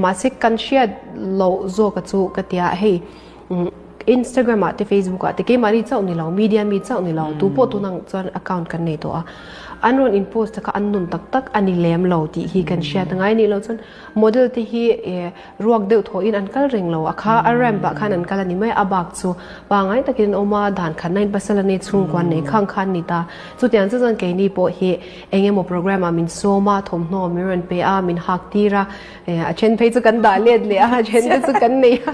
Mahse kan hriat loh zawka chu ka tia hei Instagram ah te Facebook ah te keimahni chauh ni lo media mi chauh ni lo tu pawh tunang chuan account kan nei tawh a an rawn in post te kha an nun tak tak a ni lem lo tih hi kan hriat a ngai nih loh chuan model te hi ruak deuh thaw in an kal reng lo a kha a ramp ah khan an kal a ni mai a bak chu pangai takin an awm a dan khat na in pasal a nei chhungkua an nei khang khan a ni ta chutiang chu chuan keini pawh hi eng emaw program ah min sawm a thawmhnaw min rawn pe a min hak tir a A then phei chu kan dah let leh a, a then te chu kan nei a,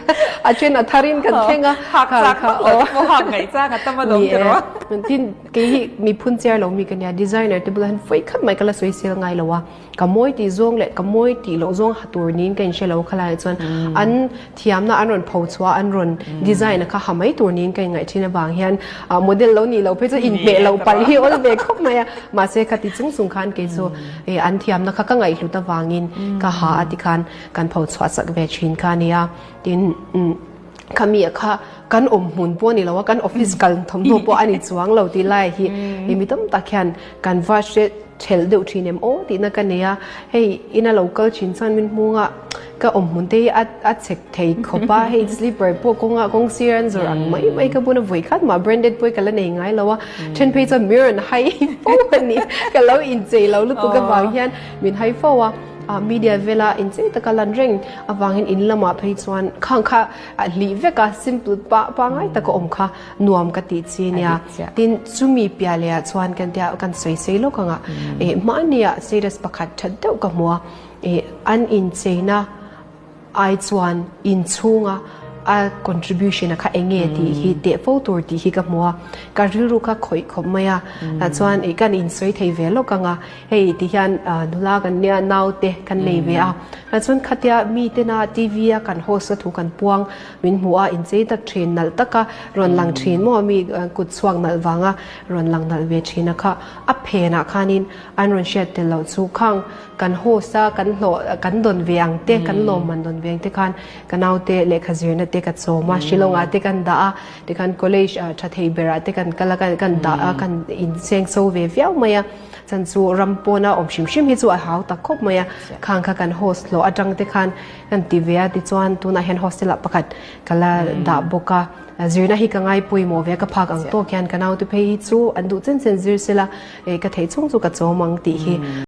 a then a tharin kan thleng a. Hak chak vak lo te pawh hak ngaih chang a tam alawm tiraw a. Tin, kei hi mi phun chiar lo mi ka nia, designer te bulah hian vawi khat mai ka la sawi sel ngai lo a, ka mawi tih zawng leh ka mawi tih loh zawng ha tur niin ka inhre lo khalaiah chuan an thiamna an rawn pho chhuah a, an rawn design a kha ha mai tur niin ka inngaih thin avang hian model lo nih loh phei chu inhmeh loh palh hi awl ve khawp mai a, mahse khati chung chung khan kei chu an thiamna kha ka ngaihhlut avangin ka ha a tikhan kan pho chhuah sak ve thin kha a nia. Tin, khami ah kha kan awm hmun pawh a ni lo a, kan office kal thawmhnaw pawh a ni chuang lo tih lai hi mi tam tak hian kan va hre thelh deuh thin em aw tihna ka nei a, hei ina lo kal thin chuan min hmung a, ka awm hmun te hi a a chek thei khawp a, hei slipper pawh kawnga kawng sir an zawrh ang mai mai ka bun a, vawi khat mah branded pawh hi ka la nei ngai lo a, then phei chuan min rawn hai fo a ni, ka lo inchei lo lutuk avang hian min hai fo a, media vela inchei taka lan reng avangin in lamah phei chuan khang kha a hlih vek a, simple pah pangngai taka awm kha nuam ka tih chi nia. Tin, chumi piah leh ah chuan kan tia kan sawi sei lawk ang a, eh mahnia status pakhat that deuh ka hmu a, eh an incheina ai chuan inchhunga a contribution a kha eng nge tih hi teh fo tur tih hi ka hmu a, ka rilru kha khawih khawp mai a, tah chuan eh kan insawi thei ve lawk ang a, Hei ti hian nula kan nia naute kan nei ve a, chuan khatia mi tena TV a kan host a thu kan puang min hmuh a inchei tak thin nalh taka rawn lang thin maw mi kut chhuak nalh vanga rawn lang nalh ve thin a kha a phenah khanin an rawn hriat tel loh chu khang kan host a kan hlawh kan dawn ve ang te kan lawmman dawn ve ang te khan ka naute lehkha zirna te ka chawm a Shillong ah te kan dah a tikhan college tha thei berah te kan kal a kan dah a kan inseng so ve viau mai a. Chan chu ram pawna awm hrim hrim hi chu a hau tak khawp mai a, khang kha kan host hlawh atang te khan kan ti ve a, tichuan tunah hian hostel ah pakhat ka la dah bawk a, zirna hi ka ngai pawimawh ve a, ka phak ang tawk hian ka naute phei hi chu an duh chen chen zir sela ka theih chhung chu ka chawm ang tih hi.